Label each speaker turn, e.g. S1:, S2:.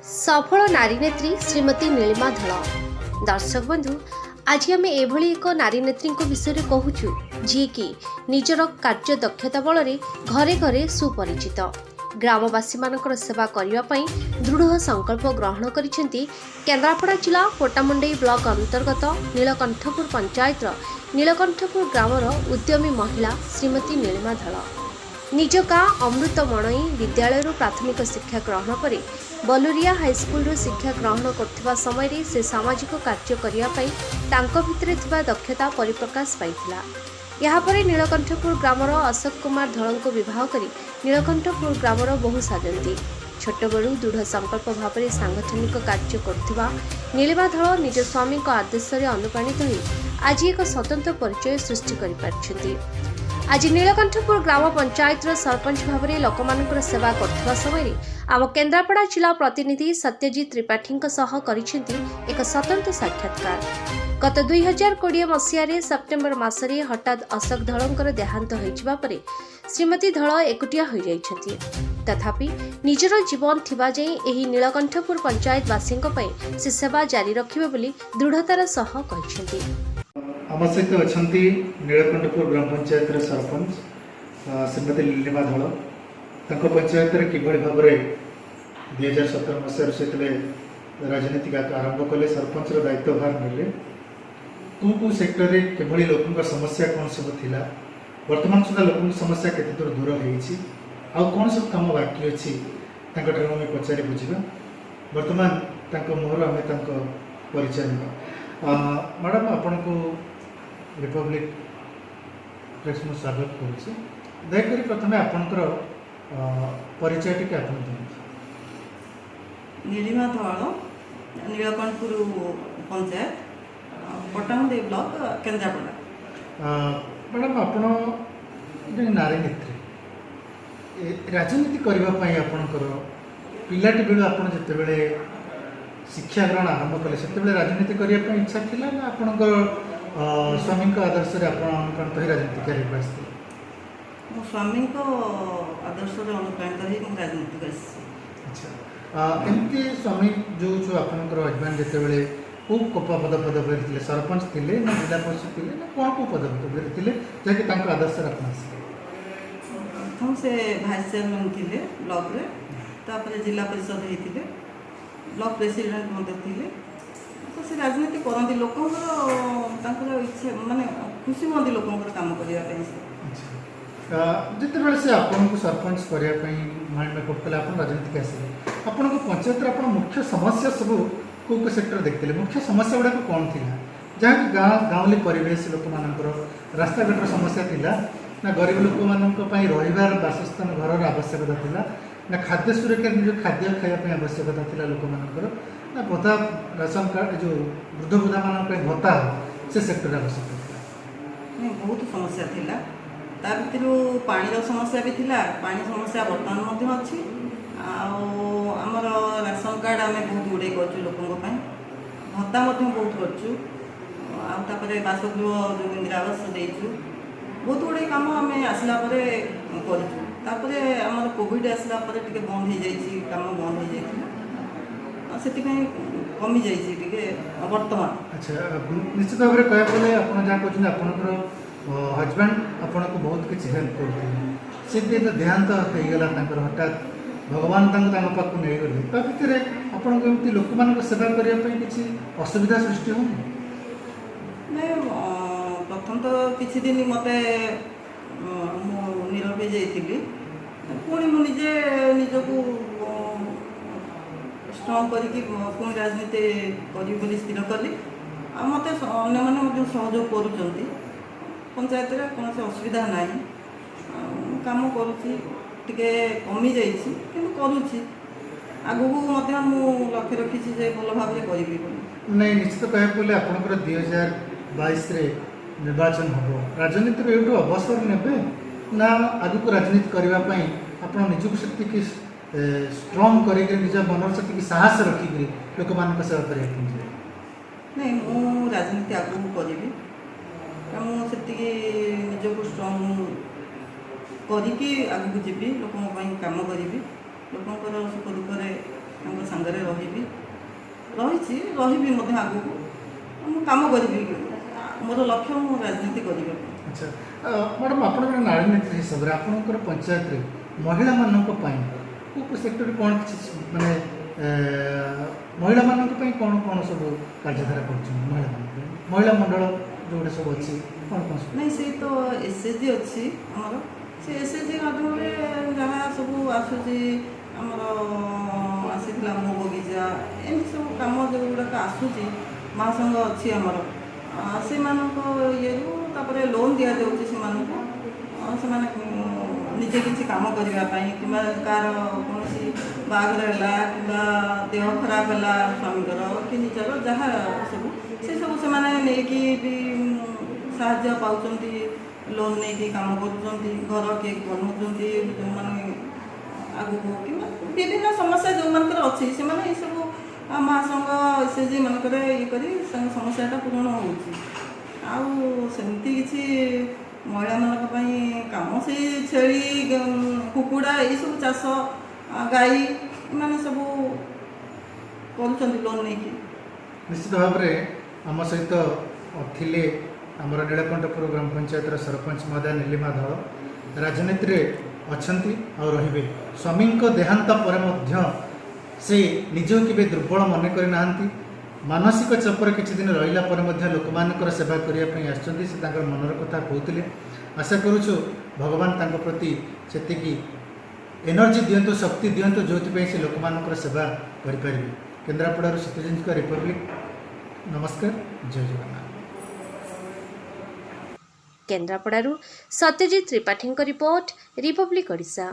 S1: ସଫଳ ନାରୀନେତ୍ରୀ ଶ୍ରୀମତୀ ନୀଳିମା ଧଳ। ଦର୍ଶକ ବନ୍ଧୁ, ଆଜି ଆମେ ଏଭଳି ଏକ ନାରୀନେତ୍ରୀଙ୍କ ବିଷୟରେ କହୁଛୁ, ଯିଏକି ନିଜର କାର୍ଯ୍ୟ ଦକ୍ଷତା ବଳରେ ଘରେ ଘରେ ସୁପରିଚିତ। ଗ୍ରାମବାସୀମାନଙ୍କର ସେବା କରିବା ପାଇଁ ଦୃଢ଼ ସଂକଳ୍ପ ଗ୍ରହଣ କରିଛନ୍ତି। କେନ୍ଦ୍ରାପଡ଼ା ଜିଲ୍ଲା ପଟ୍ଟାମୁଣ୍ଡାଇ ବ୍ଲକ ଅନ୍ତର୍ଗତ ନୀଳକଣ୍ଠପୁର ପଞ୍ଚାୟତର ନୀଳକଣ୍ଠପୁର ଗ୍ରାମର ଉଦ୍ୟମୀ ମହିଳା ଶ୍ରୀମତୀ ନୀଳିମା ଧଳ। ନିଜ ଗାଁ ଅମୃତ ମଣଇ ବିଦ୍ୟାଳୟରୁ ପ୍ରାଥମିକ ଶିକ୍ଷା ଗ୍ରହଣ ପରେ ବଲୁରିଆ ହାଇସ୍କୁଲରୁ ଶିକ୍ଷା ଗ୍ରହଣ କରୁଥିବା ସମୟରେ ସେ ସାମାଜିକ କାର୍ଯ୍ୟ କରିବା ପାଇଁ ତାଙ୍କ ଭିତରେ ଥିବା ଦକ୍ଷତା ପରିପ୍ରକାଶ ପାଇଥିଲା। ଏହାପରେ ନୀଳକଣ୍ଠପୁର ଗ୍ରାମର ଅଶୋକ କୁମାର ଧଳଙ୍କୁ ବିବାହ କରି ନୀଳକଣ୍ଠପୁର ଗ୍ରାମର ବୋହୂ ସାଜନ୍ତି। ଛୋଟବେଳୁ ଦୃଢ଼ ସଂକଳ୍ପ ଭାବରେ ସାଂଗଠନିକ କାର୍ଯ୍ୟ କରୁଥିବା ନୀଳିମା ଧଳ ନିଜ ସ୍ୱାମୀଙ୍କ ଆଦର୍ଶରେ ଅନୁପ୍ରାଣିତ ହୋଇ ଆଜି ଏକ ସ୍ୱତନ୍ତ୍ର ପରିଚୟ ସୃଷ୍ଟି କରିପାରିଛନ୍ତି। ଆଜି ନୀଳକଣ୍ଠପୁର ଗ୍ରାମ ପଞ୍ଚାୟତର ସରପଞ୍ଚ ଭାବରେ ଲୋକମାନଙ୍କର ସେବା କରୁଥିବା ସମୟରେ ଆମ କେନ୍ଦ୍ରାପଡ଼ା ଜିଲ୍ଲା ପ୍ରତିନିଧି ସତ୍ୟଜିତ ତ୍ରିପାଠୀଙ୍କ ସହ କରିଛନ୍ତି ଏକ ସ୍ୱତନ୍ତ୍ର ସାକ୍ଷାତକାର। ଗତ 2020 ମସିହାରେ ସେପ୍ଟେମ୍ବର ମାସରେ ହଠାତ୍ ଅଶୋକ ଧଳଙ୍କର ଦେହାନ୍ତ ହୋଇଯିବା ପରେ ଶ୍ରୀମତୀ ଧଳ ଏକୁଟିଆ ହୋଇଯାଇଛନ୍ତି। ତଥାପି ନିଜର ଜୀବନ ଥିବା ଯାଏଁ ଏହି ନୀଳକଣ୍ଠପୁର ପଞ୍ଚାୟତବାସୀଙ୍କ ପାଇଁ ସେ ସେବା ଜାରି ରଖିବେ ବୋଲି ଦୃଢ଼ତାର ସହ କହିଛନ୍ତି।
S2: ଆମ ସହିତ ଅଛନ୍ତି ନୀଳକଣ୍ଠପୁର ଗ୍ରାମ ପଞ୍ଚାୟତର ସରପଞ୍ଚ ଶ୍ରୀମତୀ ନୀଳିମା ଧଳ। ତାଙ୍କ ପଞ୍ଚାୟତରେ କିଭଳି ଭାବରେ 2017 ମସିହାରୁ ସେ ଯେତେବେଳେ ରାଜନୀତି ଆରମ୍ଭ କଲେ, ସରପଞ୍ଚର ଦାୟିତ୍ୱଭାର ନେଲେ, କେଉଁ କେଉଁ ସେକ୍ଟରରେ କିଭଳି ଲୋକଙ୍କ ସମସ୍ୟା କ'ଣ ସବୁ ଥିଲା, ବର୍ତ୍ତମାନ ସୁଦ୍ଧା ଲୋକଙ୍କ ସମସ୍ୟା କେତେ ଦୂର ଦୂର ହେଇଛି ଆଉ କ'ଣ ସବୁ କାମ ବାକି ଅଛି, ତାଙ୍କଠାରୁ ଆମେ ପଚାରି ବୁଝିବା। ବର୍ତ୍ତମାନ ତାଙ୍କ ମୁହଁରୁ ଆମେ ତାଙ୍କ ପରିଚୟ ନେବା। ମ୍ୟାଡ଼ାମ୍, ଆପଣଙ୍କୁ ରିପବ୍ଲିକ୍ ପ୍ରେସ୍ ମୁଁ ସ୍ୱାଗତ କରୁଛି। ଦୟାକରି ପ୍ରଥମେ ଆପଣଙ୍କର ପରିଚୟ ଟିକେ ଆପଣ ଦିଅନ୍ତୁ।
S3: ନୀଳିମା ଧଳ, ନୀଳକଣ୍ଠପୁର ପଞ୍ଚାୟତ, ପଟ୍ଟାମୁଣ୍ଡାଇ ବ୍ଲକ, କେନ୍ଦ୍ରାପଡ଼ା।
S2: ମ୍ୟାଡ଼ାମ୍, ଆପଣ ଜଣେ ନାରୀ ନେତ୍ରୀ। ରାଜନୀତି କରିବା ପାଇଁ ଆପଣଙ୍କର ପିଲାଟି ବେଳୁ, ଆପଣ ଯେତେବେଳେ ଶିକ୍ଷା ଗ୍ରହଣ ଆରମ୍ଭ କଲେ, ସେତେବେଳେ ରାଜନୀତି କରିବା ପାଇଁ ଇଚ୍ଛା ଥିଲା ନା ଆପଣଙ୍କର ସ୍ୱାମୀଙ୍କ ଆଦର୍ଶରେ ଆପଣ ଅନୁପ୍ରାଣିତ ହୋଇ ରାଜନୀତି କରିବାକୁ ଆସିଥିଲେ?
S3: ମୋ ସ୍ୱାମୀଙ୍କ ଆଦର୍ଶରେ ଅନୁପ୍ରାଣିତ ହୋଇ ମୁଁ ରାଜନୀତିକୁ ଆସିଛି।
S2: ଆଚ୍ଛା, ଏମିତି ସ୍ୱାମୀ ଯେଉଁ ଆପଣଙ୍କର ହଜବ୍ୟାଣ୍ଡ ଯେତେବେଳେ କେଉଁ ପଦ ପଦବୀରେ ଥିଲେ? ସରପଞ୍ଚ ଥିଲେ ନା ଜିଲ୍ଲା ପରିଷଦ ଥିଲେ ନା କ'ଣ, କେଉଁ ପଦ ପଦବୀରେ ଥିଲେ, ଯାହାକି ତାଙ୍କ ଆଦର୍ଶରେ ଆପଣ ଆସିଲେ?
S3: ପ୍ରଥମ ସେ ଭାଇସ୍ ଚେୟାରମ୍ୟାନ୍ ଥିଲେ ବ୍ଲକରେ, ତାପରେ ଜିଲ୍ଲା ପରିଷଦ ହେଇଥିଲେ, ବ୍ଲକ ପ୍ରେସିଡେଣ୍ଟ ମଧ୍ୟ ଥିଲେ। ତ ସେ ରାଜନୀତି କରନ୍ତି ଲୋକଙ୍କର, ତାଙ୍କର ଇଚ୍ଛା ମାନେ ଖୁସି ହୁଅନ୍ତି ଲୋକଙ୍କର କାମ କରିବା ପାଇଁ ସେ।
S2: ଆଚ୍ଛା, ଯେତେବେଳେ ସେ ଆପଣଙ୍କୁ ସରପଞ୍ଚ କରିବା ପାଇଁ ମାଇଣ୍ଡ ମେକଅପ୍ କଲେ, ଆପଣ ରାଜନୀତିକୁ ଆସିଲେ, ଆପଣଙ୍କ ପଞ୍ଚାୟତରେ ଆପଣ ମୁଖ୍ୟ ସମସ୍ୟା ସବୁ କେଉଁ କେଉଁ ସେକ୍ଟର ଦେଖିଥିଲେ? ମୁଖ୍ୟ ସମସ୍ୟା ଗୁଡ଼ାକ କ'ଣ ଥିଲା? ଯାହାକି ଗାଁ ଗାଉଁଲି ପରିବେଶ ଲୋକମାନଙ୍କର ରାସ୍ତାଘାଟର ସମସ୍ୟା ଥିଲା ନା ଗରିବ ଲୋକମାନଙ୍କ ପାଇଁ ରହିବାର ବାସସ୍ଥାନ ଘରର ଆବଶ୍ୟକତା ଥିଲା ନା ଖାଦ୍ୟ ସୁରକ୍ଷା, ନିଜ ଖାଦ୍ୟ ଖାଇବା ପାଇଁ ଆବଶ୍ୟକତା ଥିଲା ଲୋକମାନଙ୍କର ନା ଭତ୍ତା, ରାସନ କାର୍ଡ଼, ଏ ଯେଉଁ ବୃଦ୍ଧ ବୃଦ୍ଧାମାନଙ୍କ ପାଇଁ ଭତ୍ତା, ସେ ସେକ୍ଟରରେ ଆବଶ୍ୟକତା ଥିଲା?
S3: ନାଇଁ, ବହୁତ ସମସ୍ୟା ଥିଲା। ତା ଭିତରୁ ପାଣିର ସମସ୍ୟା ବି ଥିଲା। ପାଣି ସମସ୍ୟା ବର୍ତ୍ତମାନ ମଧ୍ୟ ଅଛି। ଆଉ ଆମର ରାସନ କାର୍ଡ଼ ଆମେ ବହୁତ ଗୁଡ଼ିଏ କରିଛୁ ଲୋକଙ୍କ ପାଇଁ, ଭତ୍ତା ମଧ୍ୟ ବହୁତ କରିଛୁ, ଆଉ ତାପରେ ବାସଗୃହ ଯେଉଁ ଇନ୍ଦିରା ଆବାସ ଦେଇଛୁ। ବହୁତ ଗୁଡ଼ିଏ କାମ ଆମେ ଆସିଲା ପରେ କରିଛୁ। ତାପରେ ଆମର କୋଭିଡ଼ ଆସିଲା ପରେ ଟିକେ ବନ୍ଦ ହେଇଯାଇଛି, କାମ ବନ୍ଦ ହେଇଯାଇଥିଲା, ଆଉ ସେଥିପାଇଁ କମିଯାଇଛି ଟିକେ ବର୍ତ୍ତମାନ।
S2: ଆଚ୍ଛା, ନିଶ୍ଚିତ ଭାବରେ କହିବାକୁ ଗଲେ ଆପଣ ଯାହା କହୁଛନ୍ତି, ଆପଣଙ୍କର ହଜବ୍ୟାଣ୍ଡ ଆପଣଙ୍କୁ ବହୁତ କିଛି ହେଲ୍ପ କରୁଥିଲେ। ସେ ଯେହେତୁ ଦେହାନ୍ତ ହେଇଗଲା ତାଙ୍କର, ହଠାତ୍ ଭଗବାନ ତାଙ୍କୁ ତାଙ୍କ ପାଖକୁ ନେଇଗଲେ, ତା ଭିତରେ ଆପଣଙ୍କୁ ଏମିତି ଲୋକମାନଙ୍କ ସେବା କରିବା ପାଇଁ କିଛି ଅସୁବିଧା ସୃଷ୍ଟି ହେଉନି?
S3: ନାଇଁ, ପ୍ରଥମ ତ କିଛି ଦିନ ମୋତେ ମୁଁ ନିରବ ହେଇଯାଇଥିଲି। ପୁଣି ମୁଁ ନିଜେ ନିଜକୁ ଷ୍ଟ୍ରଙ୍ଗ କରିକି ପୁଣି ରାଜନୀତି କରିବି ବୋଲି ସ୍ଥିର କଲି। ଆଉ ମୋତେ ଅନ୍ୟମାନେ ମଧ୍ୟ ସହଯୋଗ କରୁଛନ୍ତି। ପଞ୍ଚାୟତରେ କୌଣସି ଅସୁବିଧା ନାହିଁ। ଆଉ ମୁଁ କାମ କରୁଛି, ଟିକେ କମିଯାଇଛି କିନ୍ତୁ କରୁଛି। ଆଗକୁ ମଧ୍ୟ ମୁଁ ଲକ୍ଷ୍ୟ ରଖିଛି ଯେ ଭଲ ଭାବରେ କରିବି ବୋଲି।
S2: ନାଇଁ, ନିଶ୍ଚିତ କହିବାକୁ ଗଲେ ଆପଣଙ୍କର 2022ରେ ନିର୍ବାଚନ ହେବ। ରାଜନୀତିରୁ ଏଇଠୁ ଅବସର ନେବେ ନା ଆଗକୁ ରାଜନୀତି କରିବା ପାଇଁ ଆପଣ ନିଜକୁ ସେତିକି ଷ୍ଟ୍ରଙ୍ଗ କରିକିରି, ନିଜ ମନର ସେତିକି ସାହସ ରଖିକିରି ଲୋକମାନଙ୍କ ସେବା କରିବା ପାଇଁ ଯିବେ?
S3: ନାଇଁ, ମୁଁ ରାଜନୀତି ଆଗକୁ କରିବି। କାରଣ ମୁଁ ସେତିକି ନିଜକୁ ଷ୍ଟ୍ରଙ୍ଗ କରିକି ଆଗକୁ ଯିବି, ଲୋକଙ୍କ ପାଇଁ କାମ କରିବି, ଲୋକଙ୍କର ସୁଖ ଦୁଃଖରେ ତାଙ୍କ ସାଙ୍ଗରେ। ସାଙ୍ଗରେ ରହିବି, ରହିଛି, ରହିବି ମଧ୍ୟ ଆଗକୁ। ମୁଁ କାମ କରିବି, ମୋର ଲକ୍ଷ୍ୟ ମୁଁ ରାଜନୀତି କରିବା ପାଇଁ।
S2: ଆଚ୍ଛା ମ୍ୟାଡ଼ାମ୍, ଆପଣ ଜଣେ ନାରୀ ନେତ୍ରୀ ହିସାବରେ ଆପଣଙ୍କର ପଞ୍ଚାୟତରେ ମହିଳାମାନଙ୍କ ପାଇଁ କେଉଁ କେଉଁ ସେକ୍ଟରରେ କ'ଣ କିଛି ମାନେ ମହିଳାମାନଙ୍କ ପାଇଁ କ'ଣ କ'ଣ ସବୁ କାର୍ଯ୍ୟଧାରା କରୁଛନ୍ତି? ମହିଳାମାନଙ୍କ ପାଇଁ ମହିଳା ମଣ୍ଡଳ ଯେଉଁଗୁଡ଼ା ସବୁ ଅଛି, କ'ଣ କ'ଣ ସବୁ?
S3: ନାଇଁ, ସେଇ ତ ଏସ୍ ଏଚ୍ ଜି ଅଛି ଆମର। ସେ ଏସ୍ ଏଚ୍ ଜି ମାଧ୍ୟମରେ ଯାହା ସବୁ ଆସୁଛି, ଆମର ଆସିଥିଲା ମୋ ବଗିଚା, ଏମିତି ସବୁ କାମ ଯେଉଁଗୁଡ଼ାକ ଆସୁଛି, ମହାସଂଘ ଅଛି ଆମର, ସେମାନଙ୍କ ଇଏରୁ ତାପରେ ଲୋନ୍ ଦିଆଯାଉଛି ସେମାନଙ୍କୁ, ସେମାନେ ନିଜେ କିଛି କାମ କରିବା ପାଇଁ, କିମ୍ବା କାହାର କୌଣସି ବାହାଘର ହେଲା କିମ୍ବା ଦେହ ଖରାପ ହେଲା ସ୍ୱାମୀଙ୍କର କି ନିଜର, ଯାହା ସବୁ ସେସବୁ ସେମାନେ ନେଇକି ବି ସାହାଯ୍ୟ ପାଉଛନ୍ତି। ଲୋନ୍ ନେଇକି କାମ କରୁଛନ୍ତି, ଘର କିଏ ବନଉଛନ୍ତି ଯେଉଁମାନେ ଆଗକୁ, କିମ୍ବା ବିଭିନ୍ନ ସମସ୍ୟା ଯେଉଁମାନଙ୍କର ଅଛି, ସେମାନେ ଏସବୁ ମହାସଂଘ ଏସ୍ ଏଚ୍ ଜି ମାନଙ୍କରେ ଇଏ କରି ତାଙ୍କ ସମସ୍ୟାଟା ପୂରଣ ହେଉଛି। ଆଉ ସେମିତି କିଛି ମହିଳାମାନଙ୍କ ପାଇଁ କାମ ସେଇ ଛେଳି, କୁକୁଡ଼ା, ଏଇସବୁ ଚାଷ, ଗାଈ, ଏମାନେ ସବୁ କରୁଛନ୍ତି ଲୋନ୍ ନେଇକି।
S2: ନିଶ୍ଚିତ ଭାବରେ ଆମ ସହିତ ଥିଲେ ଆମର ନୀଳକଣ୍ଠପୁର ଗ୍ରାମ ପଞ୍ଚାୟତର ସରପଞ୍ଚ ମହୋଦୟା ନୀଲିମା ଧଳ। ରାଜନୀତିରେ ଅଛନ୍ତି ଆଉ ରହିବେ। ସ୍ୱାମୀଙ୍କ ଦେହାନ୍ତ ପରେ ମଧ୍ୟ ସେ ନିଜକୁ କେବେ ଦୁର୍ବଳ ମନେ କରିନାହାନ୍ତି। ମାନସିକ ଚାପରେ କିଛି ଦିନ ରହିଲା ପରେ ମଧ୍ୟ ଲୋକମାନଙ୍କର ସେବା କରିବା ପାଇଁ ଆସିଛନ୍ତି। ସେ ତାଙ୍କର ମନର କଥା କହୁଥିଲେ। ଆଶା କରୁଛୁ ଭଗବାନ ତାଙ୍କ ପ୍ରତି ସେତିକି ଏନର୍ଜି ଦିଅନ୍ତୁ, ଶକ୍ତି ଦିଅନ୍ତୁ, ଯେଉଁଥିପାଇଁ ସେ ଲୋକମାନଙ୍କର ସେବା କରିପାରିବେ। କେନ୍ଦ୍ରାପଡ଼ାରୁ ସତ୍ୟଜିତଙ୍କ ରିପବ୍ଲିକ। ନମସ୍କାର, ଜୟ ଜଗନ୍ନାଥ।
S1: କେନ୍ଦ୍ରାପଡ଼ାରୁ ସତ୍ୟଜିତ ତ୍ରିପାଠୀଙ୍କ ରିପୋର୍ଟ, ରିପବ୍ଲିକ ଓଡ଼ିଶା।